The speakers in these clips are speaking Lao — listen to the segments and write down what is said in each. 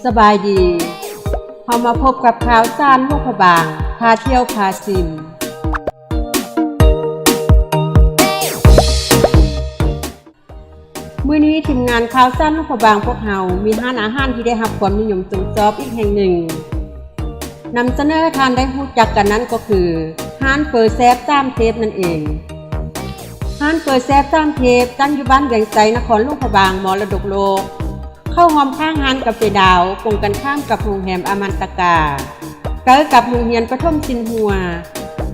ສະບາຍດີ, ເຮົາມາພົບກັບຂ່າວສານຫຼວງພະບາງ ພາທ່ຽວພາຊິມ. ມື້ນີ້ທີມງານຂ່າວສານຫຼວງພະບາງພວກເຮົາ ມີຮ້ານອາຫານທີ່ໄດ້ຮັບຄວາມນິຍົມຊົມຊອບອີກແຫ່ງໜຶ່ງ ນຳສະເໜີໃຫ້ທ່ານໄດ້ຮູ້ຈັກກັນ, ນັ້ນກໍຄືຮ້ານເປີແຊບສາມເທບນັ້ນເອງ. ຮ້ານເປີແຊບສາມເທບ ຕັ້ງຢູ່ບ້ານວຽງໄຊ ນະຄອນຫຼວງພະບາງ ມໍລະດົກໂລກ. ເຂົ້າຮ່ວມຂ້າງຮ້ານກາເຟດາວ ກົງກັນຂ້າມກັບໂຮງແຮມອາມັນຕະກາ, ໃກ້ກັບໂຮງຮຽນປະຖົມສິນຫົວ.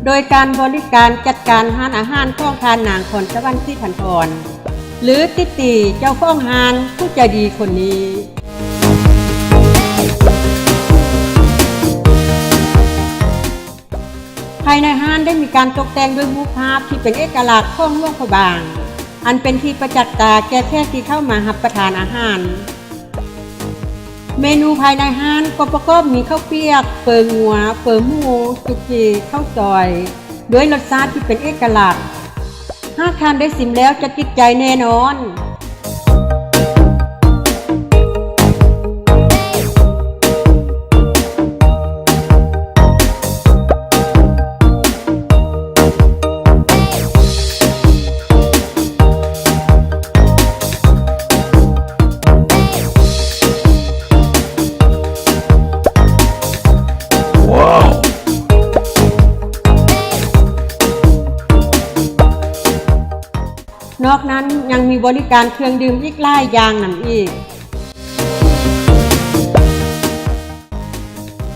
ໂດຍການບໍລິການຈັດການຮ້ານອາຫານຂອງທ່ານນາງ ພອນສະຫວັນ ສີພັນທອນ ຫຼື ຕິຕີ ເຈົ້າຂອງຮ້ານຜູ້ໃຈດີຄົນນີ້. ພາຍໃນຮ້ານໄດ້ມີການຕົກແຕ່ງດ້ວຍຮູບພາບທີ່ເປັນເອກະລັກຂອງຫຼວງພະບາງ, ອັນເປັນທີ່ປະຈັກຕາແກ່ແຂກທີ່ເຂົ້າມາຮັບປະທານອາຫານ. ເມນູພາຍໃນຮ້ານກໍປະກອບມີເຂົ້າປຽກ, ເປີງົວ, ເປີໝູ, ສຸກີ, ເຂົ້າຊອຍ ດ້ວຍລົດຊາດທີ່ເປັນເອກະລັກ. ຫາກທ່ານໄດ້ຊິມແລ້ວຈະຕິດໃຈແນ່ນອນ. ນອກນັ້ນຍັງມີບໍລິການເຄື່ອງດື່ມອີກຫຼາຍຢ່າງນຳອີກ.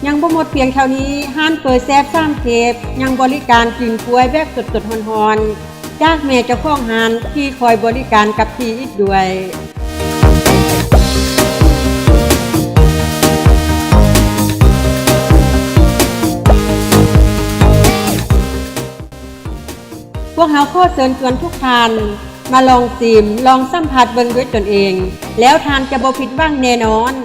ຍັງບໍ່ໝົດພຽງເທົ່ານີ້, ຮ້ານເປີແຊບສາມເທບ ຍັງບໍລິການກິນກ້ວຍແບບສົດໆຮ້ອນໆ ຈາກແມ່ເຈົ້າຂອງຮ້ານທີ່ຄອຍບໍລິການກັບທີ່ອີກດ້ວຍ. ພວກເຮົາຂໍເຊີນຊວນທຸກທ່ານມາລອງຊີມ, ລອງສຳຜັດເບິ່ງດ້ວຍຕົນເອງ, ແລ້ວທ່ານຈະບໍ່ຜິດຫວັງແນ່ນອນ.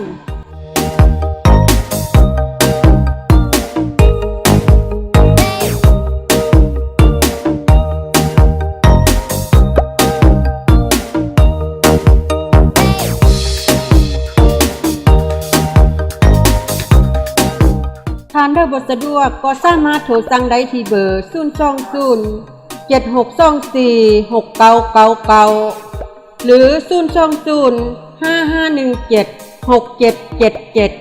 ທ່ານໃດບໍ່ສະດວກກໍສາມາດໂທສັ່ງໄດ້ທີ່ເບີ ສູນສອງສູນ ເຈັດຫົກສອງສີ່ ຫົກເກົ້າເກົ້າເກົ້າ ຫຼື ສູນສອງສູນ ຫ້າຫ້າໜຶ່ງເຈັດ ຫົກເຈັດເຈັດເຈັດ.